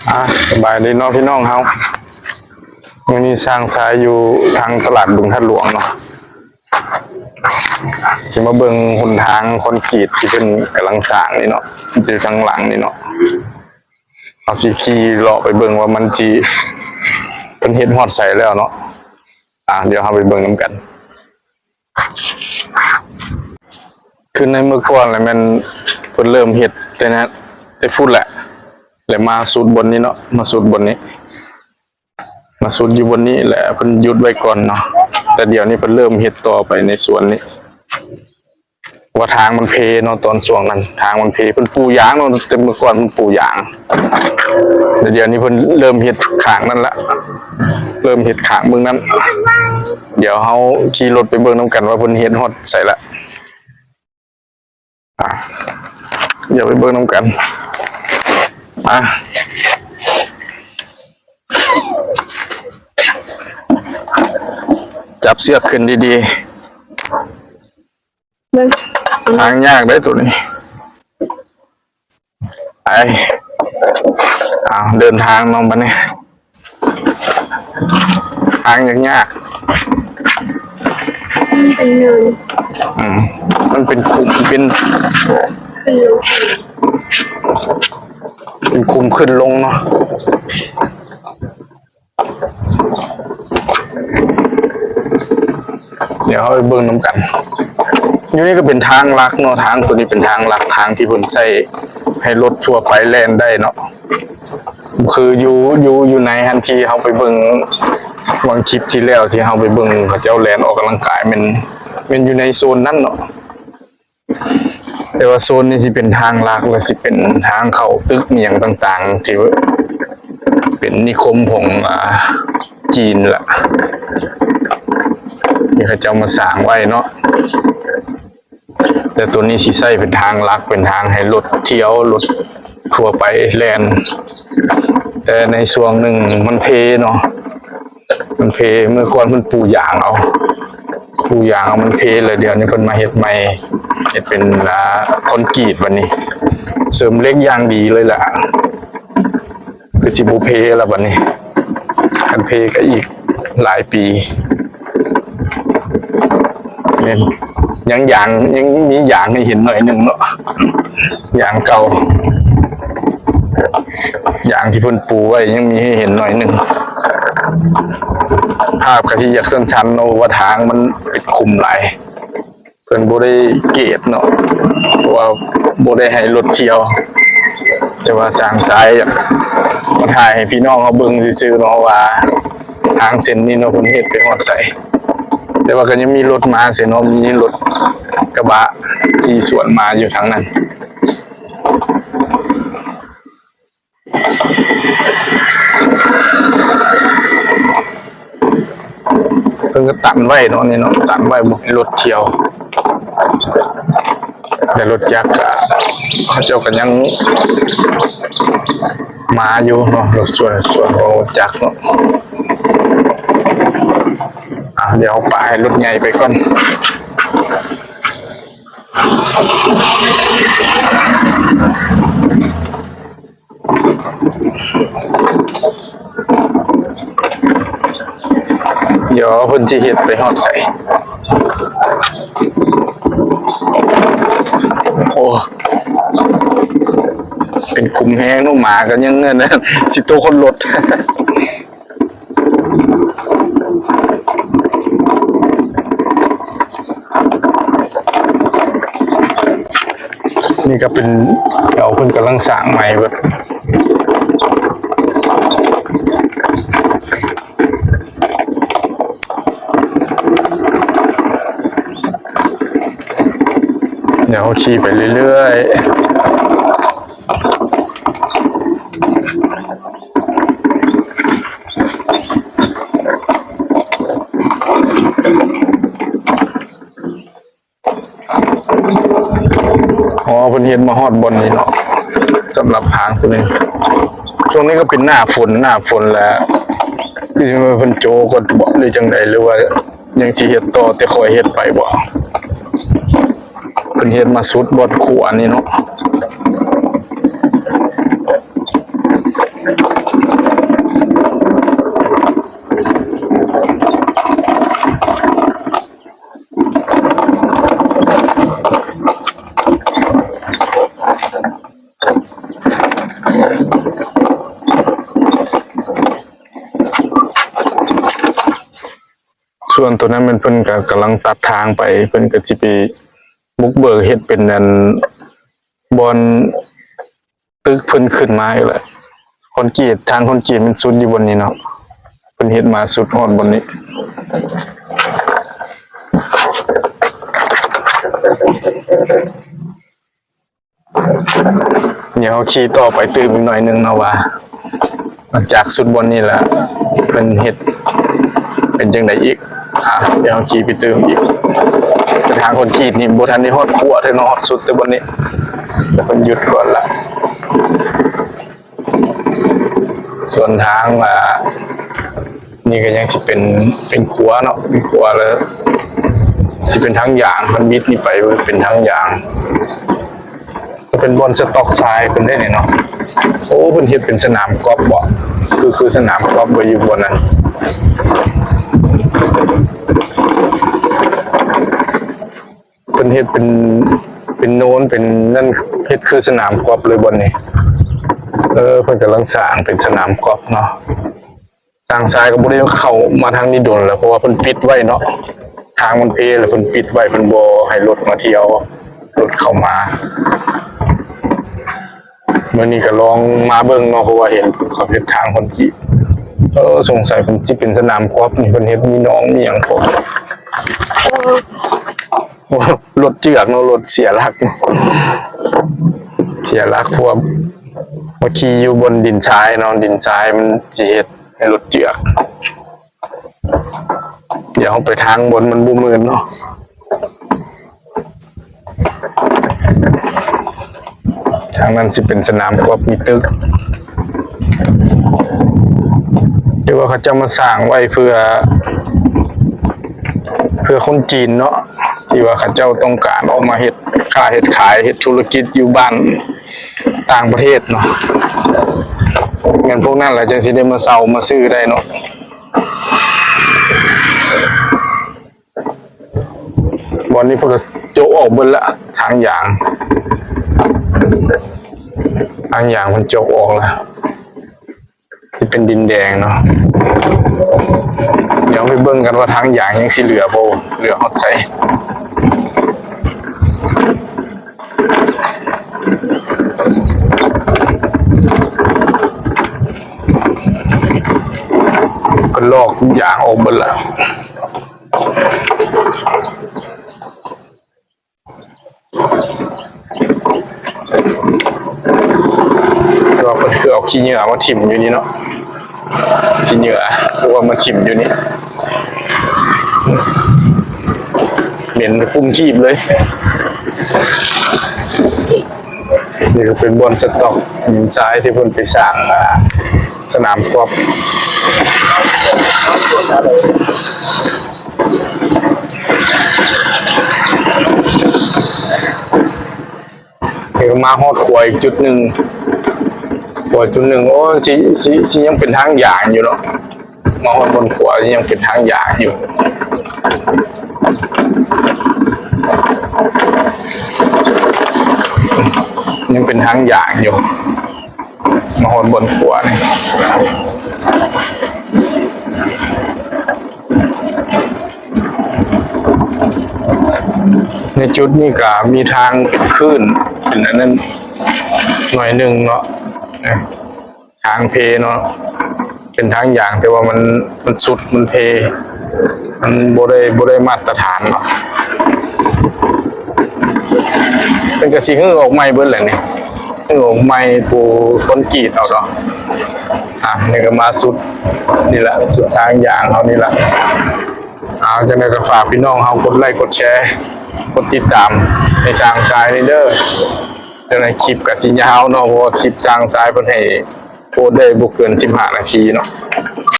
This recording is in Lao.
ອ່າ ສະບາຍດີເນາະພີ່ນ້ອງເຮົາ, ມື້ນີ້ຊ່າງຊາຍຢູ່ທາງຕະຫຼາດບຶງທາດຫຼວງເນາະ, ຊິມາເບິ່ງຫົນທາງຄອນກຣີດທີ່ເພິ່ນກຳລັງສ້າງນີ້ເນາະ, ຢູ່ທາງຫຼັງນີ້ເນາະ. ເຮົາຊິຂີ່ເລາະໄປເບິ່ງວ່າມັນຊິ ເພິ່ນເຮັດຮອດໃສແລ້ວເນາະ. ອ່າ ດຽວເຮົາໄປເບິ່ງນຳກັນ. ຄືໃນເມື່ອກ່ອນລະແມ່ນເພິ່ນເລີ່ມເຮັດແຕ່ນັ້ນ ແຕ່ພຸ້ນແຫຼະ ແລະມາສຸດບ່ອນນີ້ເນາະ, ມາສຸດບ່ອນນີ້ ມາສຸດຢູ່ບ່ອນນີ້ ແລະເພິ່ນຢຸດໄວ້ກ່ອນເນາະ. ແຕ່ດຽວນີ້ເພິ່ນເລີ່ມເຮັດຕໍ່ໄປໃນສວນນີ້ ວ່າທາງມັນເພເນາະ, ຕອນຊ່ວງນັ້ນທາງມັນເພ ເພິ່ນປູຢາງເນາະ, ແຕ່ເມື່ອກ່ອນເພິ່ນປູຢາງ ແຕ່ດຽວນີ້ເພິ່ນເລີ່ມເຮັດຂ້າງນັ້ນລະ ເລີ່ມເຮັດຂ້າງເບື້ອງນັ້ນ. ດຽວເຮົາຂີ່ລົດໄປເບິ່ງນຳກັນວ່າເພິ່ນເຮັດຮອດໃສລະ. ອ່ະ ດຽວໄປເບິ່ງນຳກັນ. ມາ ຈັບເຊືອກຂຶ້ນດີໆ. ເບິ່ງ ທາງຍາກເດ້ໂຕນີ້. ໄປ ເອົາ ເດີນທາງເນາະບັດນີ້, ທາງຍາກໆ. ມັນເປັນເນີນ ອືມ ມັນເປັນຂຸມ ເປັນ ຂຶ້ນລົງ ເປັນຂຸມຂຶ້ນລົງເນາະ. ດຽວເຮົາໄປເບິ່ງນຳກັນ. ຢູ່ນີ້ກໍເປັນທາງຫຼັກເນາະ, ທາງໂຕນີ້ເປັນທາງຫຼັກ, ທາງທີ່ເພິ່ນໃຊ້ໃຫ້ລົດທົ່ວໄປແລ່ນໄດ້ເນາະ. ຄືຢູ່ ຢູ່ ຢູ່ໃນຫັ້ນທີ່ເຮົາໄປເບິ່ງຫວ່າງຄລິບທີ່ແລ້ວ ທີ່ເຮົາໄປເບິ່ງເຂົາເຈົ້າແລ່ນອອກກຳລັງກາຍ ແມ່ນ ແມ່ນຢູ່ໃນໂຊນນັ້ນເນາະ. ແຕ່ວ່າໂຊນນີ້ຊິເປັນທາງຫຼັກ ແລະ ຊິເປັນທາງເຂົ້າຕຶກອີ່ຫຍັງຕ່າງໆ ທີ່ເປັນນິຄົມຂອງ ອາ ຈີນລະ ທີ່ເຂົາເຈົ້າມາສ້າງໄວ້ເນາະ. ແຕ່ໂຕນີ້ຊິໃຊ້ເປັນທາງຫຼັກ ເປັນທາງໃຫ້ລົດທ່ຽວ ລົດທົ່ວໄປແລ່ນ. ແຕ່ໃນຊ່ວງໜຶ່ງມັນເພເນາະ. ມັນເພ ເມື່ອກ່ອນເພິ່ນປູຢາງເອົາ ປູຢາງເອົາ ມັນເພ ແລ້ວດຽວນີ້ເພິ່ນມາເຮັດໃໝ່ ເຮັດເປັນ ອາ ຄອນກຣີດບັດນີ້ ເສີມເຫຼັກຢ່າງດີເລີຍລະ. ຄືຊິບໍ່ເພລະບັດນີ້, ຄັນເພກໍອີກຫຼາຍປີ. ແມ່ນ ຍັງຢາງ ຍັງມີຢາງໃຫ້ເຫັນໜ້ອຍໜຶ່ງເນາະ, ຢາງເກົ່າ ຢາງທີ່ເພິ່ນປູໄວ້ຍັງມີໃຫ້ເຫັນໜ້ອຍໜຶ່ງ. ພາບກໍຊິຢາກສັ້ນໆເນາະ ເພາະວ່າທາງມັນເປັນຂຸມຫຼາຍ, ເພິ່ນບໍ່ໄດ້ເກດເນາະ ເພາະວ່າບໍ່ໄດ້ໃຫ້ລົດທ່ຽວ. ແຕ່ວ່າຊ່າງຊາຍຢາກມາຖ່າຍໃຫ້ພີ່ນ້ອງເຮົາເບິ່ງຊື່ໆເນາະ ວ່າທາງເສັ້ນນີ້ເນາະ ເພິ່ນເຮັດໄປຮອດໃສ. ແຕ່ວ່າກໍຍັງມີລົດມາເຊັ່ນເນາະ, ມີລົດກະບະຂີ່ສວນມາຢູ່ທາງນັ້ນ. ເພິ່ນກໍຕັນໄວ້ເນາະ ນີ້ເນາະ, ຕັນໄວ້ບໍ່ໃຫ້ລົດທ່ຽວ. ແຕ່ລົດຈັກກະ ເຂົາເຈົ້າກໍຍັງມາຢູ່ເນາະ, ລົດສວນ ສວນ ລົດຈັກເນາະ. ອ່າ ດຽວປະໃຫ້ລົດໃຫຍ່ໄປກ່ອນ. ດຽວເພິ່ນຊິເຮັດໄປຮອດໃສ? ໂອ້ ເປັນຂຸມແຮງເນາະ, ໝາກໍຍັງນັ້ນນະ ຊິຕົກຮອດລົດ. ນີ້ກໍເປັນແຖວເພິ່ນກຳລັງສ້າງໃໝ່ເບິດ. ດຽວເຮົາຂີ່ໄປເລື້ອຍໆ. ອໍ ເພິ່ນເຮັດມາຮອດບ່ອນນີ້ເນາະ, ສຳລັບທາງໂຕນີ້. ຊ່ວງນີ້ກໍເປັນໜ້າຝົນ, ໜ້າຝົນແລ້ວ ຄືຊິແມ່ນເພິ່ນໂຈະກ່ອນບໍ ຫຼືຈັ່ງໃດ ຫຼືວ່າຍັງຊິເຮັດຕໍ່ແຕ່ຄ່ອຍເຮັດໄປບໍ? ເພິ່ນເຮັດມາສຸດບ່ອນຂົວນີ້ເນາະ. ສ່ວນໂຕນັ້ນແມ່ນເພິ່ນກໍກຳລັງຕັດທາງໄປ ເພິ່ນກໍຊິໄປບຸກເບີກເຮັດເປັນອັນ ບ່ອນຕຶກເພິ່ນຂຶ້ນມາອີກແຫຼະ. ຄອນກຣີດ ທາງຄອນກຣີດມັນສຸດຢູ່ບ່ອນນີ້ເນາະ ເພິ່ນເຮັດມາສຸດຮອດບ່ອນນີ້. ດຽວເຮົາຂີ່ຕໍ່ໄປຕື່ມອີກໜ້ອຍໜຶ່ງເນາະ ວ່າຫຼັງຈາກສຸດບ່ອນນີ້ແລ້ວ ເພິ່ນເຮັດເປັນຈັ່ງໃດອີກ. ອ່າ ດຽວເຮົາຂີ່ໄປຕື່ມອີກ. ແຕ່ທາງຄອນກຣີດນີ້ບໍ່ທັນໄດ້ຮອດຂົວເທື່ອເນາະ ຮອດສຸດແຕ່ບ່ອນນີ້ ແຕ່ເພິ່ນຢຸດກ່ອນລະ. ສ່ວນທາງ ອ່າ ນີ້ກໍຍັງຊິເປັນ ເປັນຂົວເນາະ ເປັນຂົວ ແລ້ວຊິເປັນທາງຢາງ ເພິ່ນບິດນີ້ໄປເປັນທາງຢາງ ກໍເປັນບ່ອນສະຕັອກຊາຍເພິ່ນໄດ້ນີ້ເນາະ. ໂອ້ ເພິ່ນເຮັດເປັນສະໜາມກອບບໍ ຄື ຄືສະໜາມກອບບໍ່ ຢູ່ບ່ອນນັ້ນ. ເພິ່ນເຮັດເປັນ ເປັນໂນນ ເປັນນັ້ນ ເຮັດຄືສະໜາມກອບເລີຍບ່ອນນີ້. ເອີ ເພິ່ນກຳລັງສ້າງເປັນສະໜາມກອບເນາະ. ຊ່າງຊາຍກໍບໍ່ໄດ້ເຂົ້າມາທາງນີ້ດົນແລ້ວ ເພາະວ່າເພິ່ນປິດໄວ້ເນາະ ທາງມັນເພແລ້ວ ເພິ່ນປິດໄວ້ ເພິ່ນບໍ່ໃຫ້ລົດມາທ່ຽວ ລົດເຂົ້າມາ. ມື້ນີ້ກໍລອງມາເບິ່ງເນາະ ເພາະວ່າເຫັນເຂົາເຮັດທາງຄອນກຣີດ. ເອີ ສົງໄສເພິ່ນຊິເປັນສະໜາມກອບນີ້ ເພິ່ນເຮັດມີໜອງມີຫຍັງພໍ້. ໂອ້ ລົດເຈື່ອນເນາະ ລົດເສຍຫຼັກ ເສຍຫຼັກ ເພາະວ່າມາຂີ່ຢູ່ບົນດິນຊາຍເນາະ ດິນຊາຍມັນຊິເຮັດໃຫ້ລົດເຈື່ອນ. ດຽວເຮົາໄປທາງບ່ອນມັນບໍ່ໝື່ນເນາະ. ທາງນັ້ນຊິເປັນສະໜາມກອບ ມີຕຶກ ຫຼືວ່າເຂົາເຈົ້າມາສ້າງໄວ້ເພື່ອ ເພື່ອຄົນຈີນເນາະ ທີ່ວ່າເຂົາເຈົ້າຕ້ອງການອອກມາເຮັດຄ້າເຮັດຂາຍ ເຮັດທຸລະກິດຢູ່ບ້ານຕ່າງປະເທດເນາະ. ແມ່ນພວກນັ້ນລະຈັ່ງຊິໄດ້ມາເຊົ່າມາຊື້ໄດ້ເນາະ. ບ່ອນນີ້ເພິ່ນກໍໂຈະອອກເບິດລະ ທາງຢາງ ທາງຢາງເພິ່ນໂຈະອອກລະ ຊິເປັນດິນແດງເນາະ. ດຽວໄປເບິ່ງກັນວ່າທາງຢາງຍັງຊິເຫຼືອບໍ່ ເຫຼືອຮອດໃສ. ເພິ່ນລອກຢາງອອກເບິດລະ ແຕ່ວ່າເພິ່ນຄືເອົາຂີ້ເຫຍື້ອມາຖິ້ມຢູ່ນີ້ເນາະ. ຂີ້ເຫຍື້ອ ເອົາມາຖິ້ມຢູ່ນີ້ ເໝັນກຸ້ມກີບເລີຍ. ນີ້ກໍເປັນບ່ອນສະຕັອກດິນຊາຍທີ່ເພິ່ນໄປສ້າງ ອ່າ ສະໜາມກອບ. ເຮົາມາຮອດຂົວອີກຈຸດໜຶ່ງ ຂົວຈຸດໜຶ່ງ ໂອ້ ຊິ ຊິ ຊິຍັງເປັນທາງຢາງຢູ່ເນາະ. ມາຮອດບ່ອນຂົວຍັງເປັນທາງຢາງຢູ່ ຍັງເປັນທາງຢາງຢູ່. ມາຮອດບ່ອນຂົວນີ້ ໃນຈຸດນີ້ກະມີທາງເປັນຄື້ນ ເປັນອັນນັ້ນໜ້ອຍໜຶ່ງເນາະ ທາງເພເນາະ ເປັນທາງຢາງ ແຕ່ວ່າມັນ ມັນສຸດ ມັນເພ ມັນບໍ່ໄດ້ ບໍ່ໄດ້ມາດຕະຖານເນາະ. ເພິ່ນກະຊິຮື້ອອກໃໝ່ເບິດແຫຼະນີ້ ຮື້ອອກໃໝ່ ປູຄອນກຣີດເອົາເນາະ. ອ່າ ນີ້ກະມາສຸດນີ້ລະ ສຸດທາງຢາງເຮົານີ້ລະ. ເອົາ ຈັ່ງໃດກະຝາກພີ່ນ້ອງເຮົາກົດໄລກົດແຊ ກົດຕິດຕາມໃຫ້ຊ່າງຊາຍນີ້ເດີ. ຈັ່ງໃດຄລິບກະຊິຍາວເນາະ ເພາະວ່າຄລິບຊ່າງຊາຍເພິ່ນໃຫ້ໂພສໄດ້ບໍ່ເກີນສິບຫ້ານາທີເນາະ.